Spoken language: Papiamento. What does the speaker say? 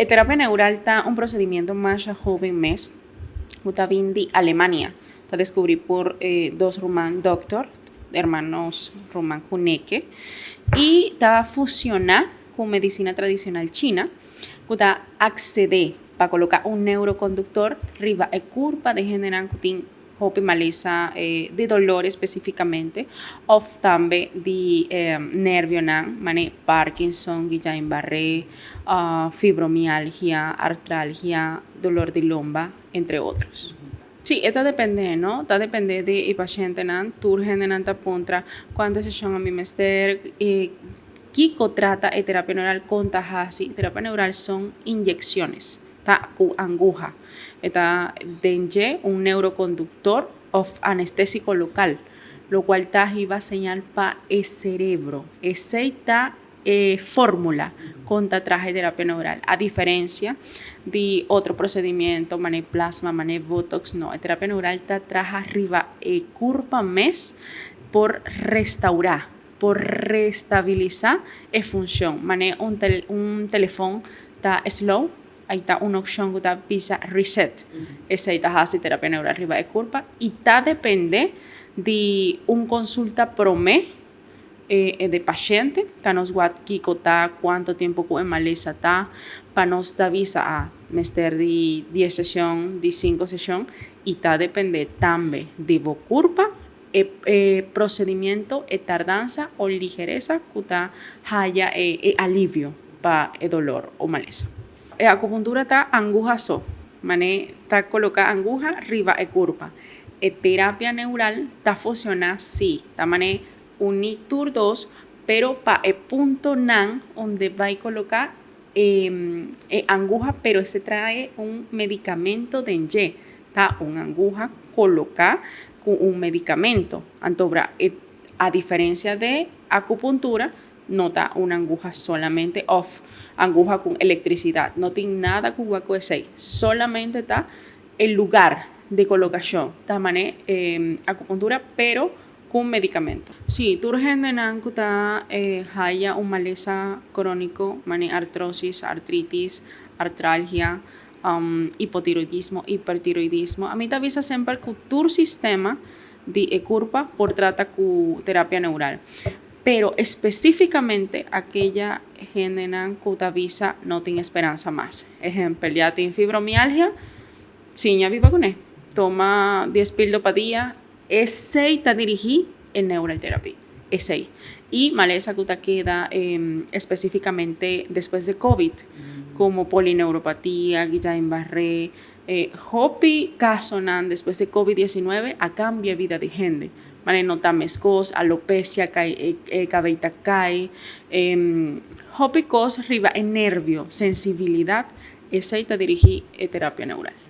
E terapia neural ta un procedimiento mas hoben mes, cu ta bin di Alemania. Ta descubri por dos ruman doctor, hermanos ruman Huneke, y ta fusiona cu medicina tradicional China, cu ta accede pa coloca un neuroconductor riba e curpa di hendenan cu tin hopi malesa di dolor specificamente, of tambe di nervionan, mane Parkinson, Guillain-Barré, fibromialgia, artralgia, dolor di lomba, entre otros. Si, ta depende, no? Ta depende di e pacientenan. Tur hendenan ta puntra cuanto sesion ami mester y kico trata e terapia neural con ta hasi. Terapia neural son inyecciones, ta cu anguha. Ta den dje un neuroconductor of anestesico local, lo cual ta hiba señal pa e cerebro. Esey ta e formula con ta traha terapia neural. A diferencia di otro procedimiento, mane plasma, mane botox, no. E terapia neural ta traha riba e curpa mes por restaura, por restabilisa e funcion. Mane un telefon ta slow, ey ta un opcion cu ta pisa reset. Esey ta hasi terapia neural riba e curpa y ta depende di un consulta prome di paciente, pa nos wak kico ta, cuanto tempo cu e malesa ta, pa nos ta bisa a mester di 10 sesion, di 5 sesion, y ta depende tambe di bo curpa, e procedimiento, e tardanza o ligereza cu ta haya e alivio pa e dolor o malesa. E acupuntura ta anguha so, mane ta coloca anguha riba e curpa. E terapia neural ta funciona si, ta mane uni tur dos, pero pa e puntonan unda bay coloca anguha, pero esey trae un medicamento den dje, ta un anguha coloca cu un medicamento. Anto, a diferencia di acupuntura, no ta un anguha solamente of anguha cu electricidad. No tin nada cu esey. Solamente ta e lugar di colocacion. Ta mane acupuntura, pero cu medicamento. Si, tur hendenan cu ta haya un malesa cronico, mane artrosis, artritis, artralgia, hipotiroidismo, hipertiroidismo. Ami ta bisa semper cu tur sistema di curpa por trata cu terapia neural. Pero especificamente aquella hendenan cu ta bisa no tin speransa mas. Ehempel, ya tin fibromialgia, siña biba cu ne. Toma 10 pildo pa dia, esey ta dirigi e neural therapy. Esey. Y malesa cu ta keda especificamente despues di COVID, como polineuropatia, Guillain-Barré, hopi casonan despues di COVID-19 a cambia bida di hende. Mane no ta mescos, alopecia, cay, cabey ta cay, hopi cos riba e nervio, sensibilidad, esey ta dirigi e terapia neural.